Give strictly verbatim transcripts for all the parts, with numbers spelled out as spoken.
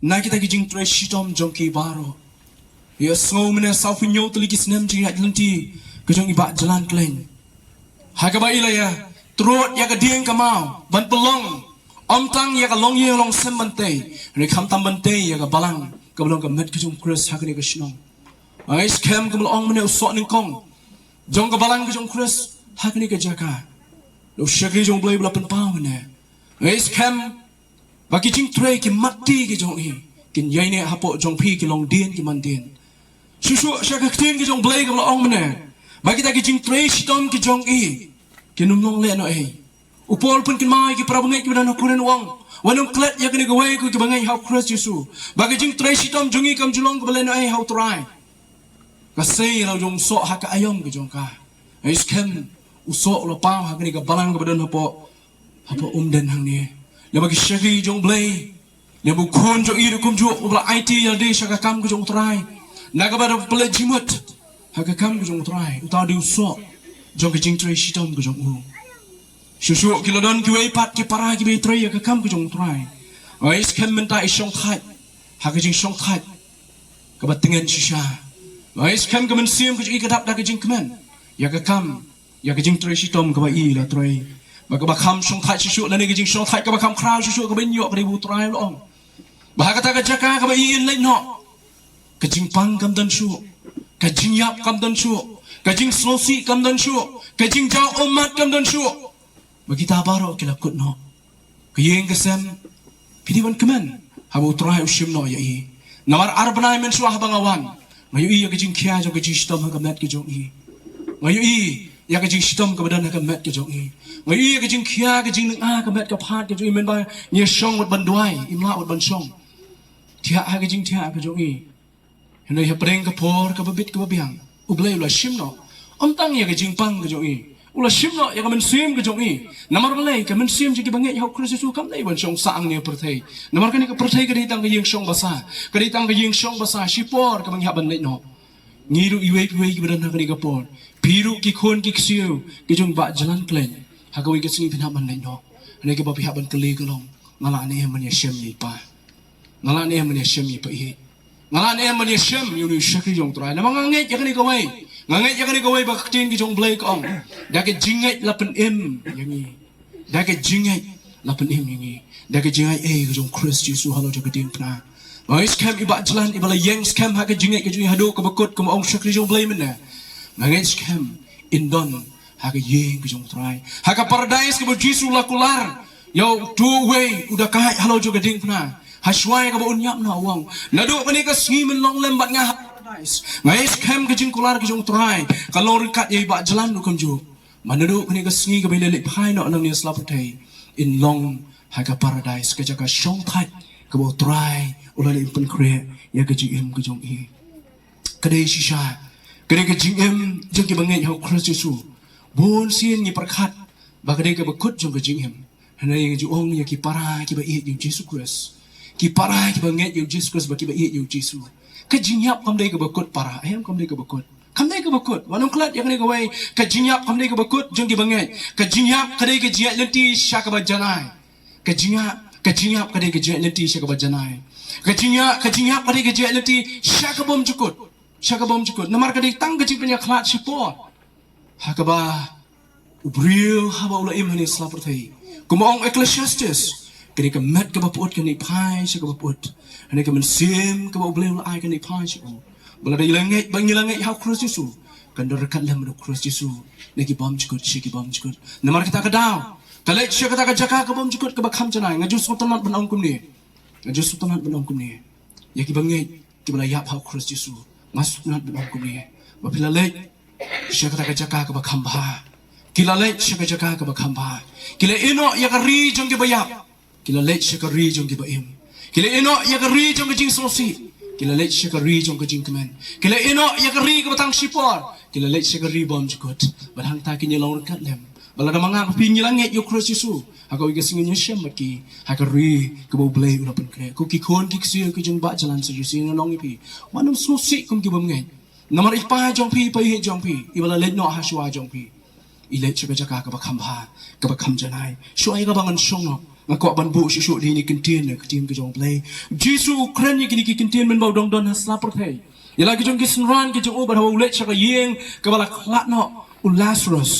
Na kita ki jingtrei shitom jong ki baroh. Ïa sngew mynne saw phew hynñiew tylli ki snem jingïaid lynti ka jong i Bah Jlan Khlem. Ha kaba i la ïa trud ïa ka dieng ka maw ban pynlong ym tang ïa ka longïing longsem ban tei, hynrei khamtam ban tei ïa ka balang kaba long ka met ka jong u Khrist ha kane ka shnong. Ai skhem kumba la ong mynne u soh nyngkong jong ka balang ka jong u Khrist ha kane ka jaka. U shakri jong u Blei ba la pynpaw mynne. Ai skhem ba ki jingtrei ki matti ki jong i kin ïaineh hapoh jong phi ki long dien ki man dien. Shuh shuh sha ka ktien ki jong u Blei kaba la ong mynne ba kita ki jingtrei shitom ki jong i kin ym long lehnohei. U Paul pynkynmaw ïa ki para bangeit kiba don ha Korinth u ong, wat nym klet ïa kane kawei ko kiba ngeit ha u Khrist Jisu, ba ka jingtrei shitom jong i kam ju long kaba lehnohei ha u Trai. Ka sei la jong u soh ha ka aïom ka jong ka. Ai skhem u soh u la paw ha kane ka balang kaba don hapoh hapoh Umden hangne. Lada ba ki shakri jong u Blei, lada ba u khun jong i ruh kumjuh uba la aiti ïa lade sha ka kam ka jong u Trai, na kaba da pynleit jingmut ha ka kam ka jong u Trai, uta u dei u soh jong ka jingtrei shitom ka jong u. Shuh shuh ki la don kiwei pat ki para kiba ïatrei ïa ka kam ka jong u Trai. Ai skhem mynta i shongthait ha ka jingshongthait kaba tngen shisha. Ai skhem ka mynsiem ka jong i ka dap da ka jingkmen ïa ka kam, ïa ka jingtrei shitom kaba i la trei. Ba kaba kham shongthait shuh shuh lane ka jingshongthait kaba kham khraw shuh shuh kaba in ïoh ka dei ba u Trai u la ong ba ha kata ka jaka kaba i in leit noh, ka jingpang kam don shuh, ka jingïap kam don shuh, ka jingsngewsih kam don shuh, ka jingjaw ummat kam don shuh. Ba kita baroh ki la kut noh. Ka ïing ka sem phi dei ban kmen haba u Trai u shim noh ïa i. Namar ar bnai mynshuwa haba nga wan, nga ïohi ïa ka jingkhia jong ka jingshitom ha ka met ka jong i. Nga ïohi ïa ka jingshitom kaba don ha ka met ka jong i. Nga ïohi ïa ka jingkhia ka jingnang ka met ka phad ka jong i, mynba ngi shong wat ban duwai im lah wat ban shong. Thiah ha ka jingthiah ka jong i. Hynrei hapdeng ka por kaba bit kaba biang, u Blei u la shim noh. Ym tang ïa ka jingpang ka jong i, u la shim noh ïa ka mynsiem ka jong i. Namar balei? Ka mynsiem jong ki bangeit ha u Khrist Jisu kam dei ban shong sah hangne ha pyrthei. Namar kane ka pyrthei ka dei tang ka ïing shong basa, ka dei tang ka ïing shong basa shipor kaba ngi hap ban leit noh. Ngi ruh iwei pa iwei kiba don ha kane ka por, phi ruh ki khun ki ksiew ki jong Bah Jlan Khlem, ha kawei ka sngi phin hap ban leit noh. Hynrei kaba phi hap ban kylli ka long, nga lah ne em ban ïashem ïa i pa? Nga lah ne em ban ïashem ïa i pa? Nga lah ne em ban ïashem ïa une u shakri jong u Trai? Namar nga ngeit ïa kane kawei. Nga ngeit ïa kane kawei ba ka ktien ka jong u Blei ka ong, da ka jingngeit la pynim ïa ngi. Da ka jingngeit la pynim ïa ngi. Da ka jingngeit, eh, ka jong u Khrist Jisu halor jong ka diengphna. Ba i skhem i Bah Jlan, iba la ïeng skhem ha ka jingngeit ka jong i haduh kaba kut, kumba ong u shakri jong u Blei mynne. Nga ngeit skhem in don ha ka ïing ka jong u Trai, ha ka paradais kaba u Jisu u la kular ïa uto uwei u dakaid halor jong ka diengphna, ha shuwa ïa kaba un ïap noh, u ong, naduh kane ka sngi men long lem bad nga ha paradais. Nga ngeit skhem ka jingkular ka jong u Trai ka long ryngkat ïa i Bah Jlan ruh kumjuh. Ba naduh kane ka sngi kaba i la leit phai noh nangne sha la pyrthei, in long ha ka paradais, ka jaka shongthait kaba u Trai u la leit pynkhreh ïa ka jingim ka jong i. Ka dei shisha, ka dei ka jingim jong ki bangeit ha u Khrist Jisu. Bun sien ngi pyrkhat ba ka dei kaba kut jong ka jingim. Hynrei ngi ju ong ïa ki para kiba ïeit ïa u Jisu Khrist, ki para kiba ngeit ïa u Jisu Khrist, ba kiba ïeit ïa u Jisu, ka jingïap kam dei kaba kut para, em, kam dei kaba kut. Kam dei kaba kut. Wat nym klet ïa kane kawei, ka jingïap kam dei kaba kut jong ki bangeit. Ka jingïap ka dei ka jingïaid lynti sha kaba janai. Ka jingïap, ka jingïap ka dei ka jingïaid lynti sha kaba janai. Ka jingïap, ka jingïap ka dei ka jingïaid lynti sha ka bymjukut. Sha ka bymjukut. Namar ka dei tang ka jingpynïakhlad shipor. Ha kaba u briew haba u la im hangne sha la pyrthei, kumba ong Ecclesiastes, ka dei ka met kaba pyut kan ïai phai sha kaba pyut. Hynrei ka mynsiem kaba u Blei u la ai kan ïai phai sha u. Ba lada ngi la ngeit, ba ngi la ngeit ha u Khrist Jisu, kan don ryngkat lem bad u Khrist Jisu na ki bymjukut sha ki bymjukut. Namar kata ka daw, ka leit sha kata ka jaka ka bymjukut kaba kham janai. Nga ju sngewtynnat ban ong kumne. Nga ju sngewtynnat ban ong kumne ïa ki bangeit kiba la ïap ha u Khrist Jisu. Nga sngewtynnat ban ong kumne, ba phi la leit sha kata ka jaka kaba kham bha. Ki la leit sha ka jaka kaba kham bha. Ki la ïehnoh ïa ka ri jong kiba ïap. Ki la leit sha ka ri jong kiba im. Ki la ïehnoh ïa ka ri jong ka jingsngewsih. Ki la leit sha ka ri jong ka jingkmen. Ki la ïehnoh ïa ka ri kaba tang shipor. Ki la leit sha ka ri bymjukut. Bad hangta kin ïa long ryngkat lem. Ba lada ma nga ma phi ngi la ngeit ïa u Khrist Jisu, ha kawei ka sngi ngin ïashem bad ki ha ka ri kaba u Blei u la pynkhreh. Ko ki khun ki ksiew ki jong Bah Jlan, sa shisien ngan ong ïa phi, wat nym sngewsih kum ki bym ngeit. Namar i pa jong phi, i pa ïeit jong phi, iba la leit noh ha shuwa jong phi, i leit sha ka jaka kaba kham bha, kaba kham janai. Shuwa ïa kaba ngan shong noh, Nga kwah ban buh shuh shuh da kine ki kyntien na ka ktien ka jong U Blei. Jisu u kren ïa kine ki kyntien mynba u dang don ha sla pyrthei. Ïa la ki jong ki synran ki jong u bad haba u leit sha ka ïing kaba la khlad noh u Lazarus.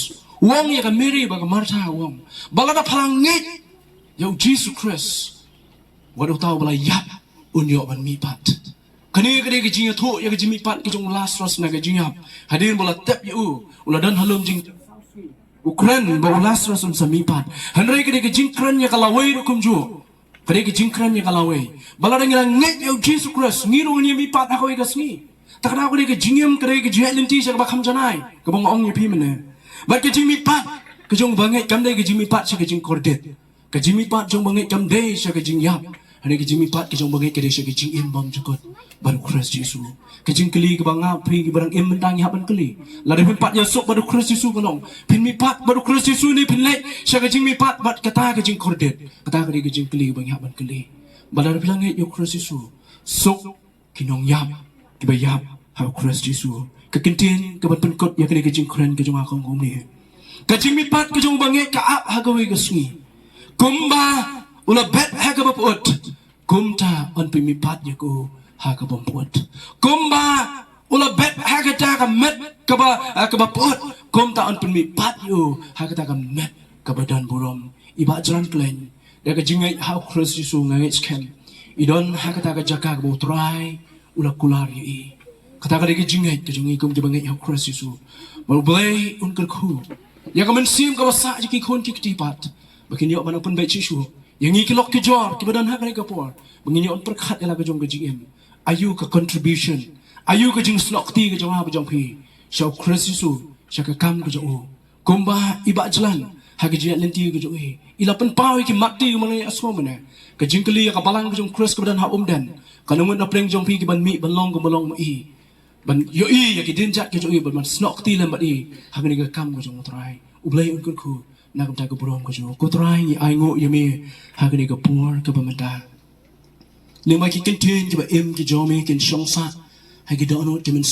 U ong ïa ka Mary bad ka Martha u ong, ba lada pha la ngeit ïa u Jisu Khrist, wat uta uba la ïap un ïoh ban mihpat. Kane ka dei ka jingïathuh ïa ka jingmihpat ka jong u Lazarus na ka jingïap. Hadien ba u la tep ïa u, u la don ha lum jing u kren ba u Lazarus un sa mihpat. Hynrei ka dei ka jingkren ïa ka lawei ruh kumjuh. Ka dei ka jingkren ïa ka lawei. Ba lada ngi la ngeit ïa u Jisu Khrist, ngi ruh ngin ïa mihpat ha kawei ka sngi. Te kata ka dei ka jingim, ka dei ka jingïaid lynti sha kaba kham janai, kaba nga ong ïa phi mynne. Bad ka jingmihpat ka jong u bangeit kam dei ka jingmihpat sha ka jingkordit. Ka jingmihpat jong u bangeit kam dei sha ka jingïap. Hynrei ka jingmihpat ka jong u bangeit ka dei sha ka jingim bymjukut bad u Khrist Jisu. Ka jingkylli kaba nga phi kiba dang im mynta ngi hap ban kylli. Lada phin pat ïasuk bad u Khrist Jisu ka long, phin mihpat bad u Khrist Jisu ne phin leit sha ka jingmihpat bad kata ka jingkordit? Kata ka dei ka jingkylli kaba ngi hap ban kylli. Ba lada phi la ngeit ïa u Khrist Jisu, suk ki nongïap kiba ïap ha u Khrist Jisu. Ka kyntien kaban pynkut ïa kane ka jingkren ka jong nga ka ong kumne: Ka jingmihpat ka jong u bangeit ka ap ha kawei ka sngi. Kumba u la bet ha kaba pyut, kumta yn pynmihpat ïa u ha kaba ym pyut. Kumba u la bet ha kata ka met kaba, ah, kaba pyut, kumta yn pynmihpat ïa u ha kata ka met kaba don burom. I Bah Jlan Khlem, da ka jingngeit ha u Khrist Jisu nga ngeit skhem i don ha kata ka jaka kaba u Trai u la kular ïa i. Kata ka dei ka jingngeit ka jong ngi kum kiba ngeit ha u Khrist Jisu. Ba U Blei un kyrkhu ïa ka mynsiem kaba sah jong ki khun ki kti pat, ba kin ïoh ban pynbeit shuh shuh ïa ngi ki lok ki jor kiba don ha kane ka por, ba ngin ïoh pyrkhat ïa la ka jong ka jingim. Aïu ka contribution, aïu ka jingsnoh kti ka jong nga bad jong phi sha u Khrist Jisu, sha ka kam ka jong u? Kumba i Bah Jlan ha ka jingïaid lynti ka jong i, i la pynpaw ïa ki mat ti u malai asngom mynne. Ka jingkylli ïa ka balang ka jong u Khrist kaba don ha Umden, kan ym ngut na pdeng jong phi kiban mih ban long kumba long ma i, ban ïohi ïa ki dienjat ki jong i, ban, ban snoh kti lem bad i ha kane ka kam ka jong u Trai. U Blei un kyrkhu na ka bynta ka burom ka jong u. Ko Trai, ngi ainguh ïa me ha kane ka por kaba mynta. Lyngba ki kyntien kiba im ki jong me kin shong sah ha ki dohnud ki mynsiem.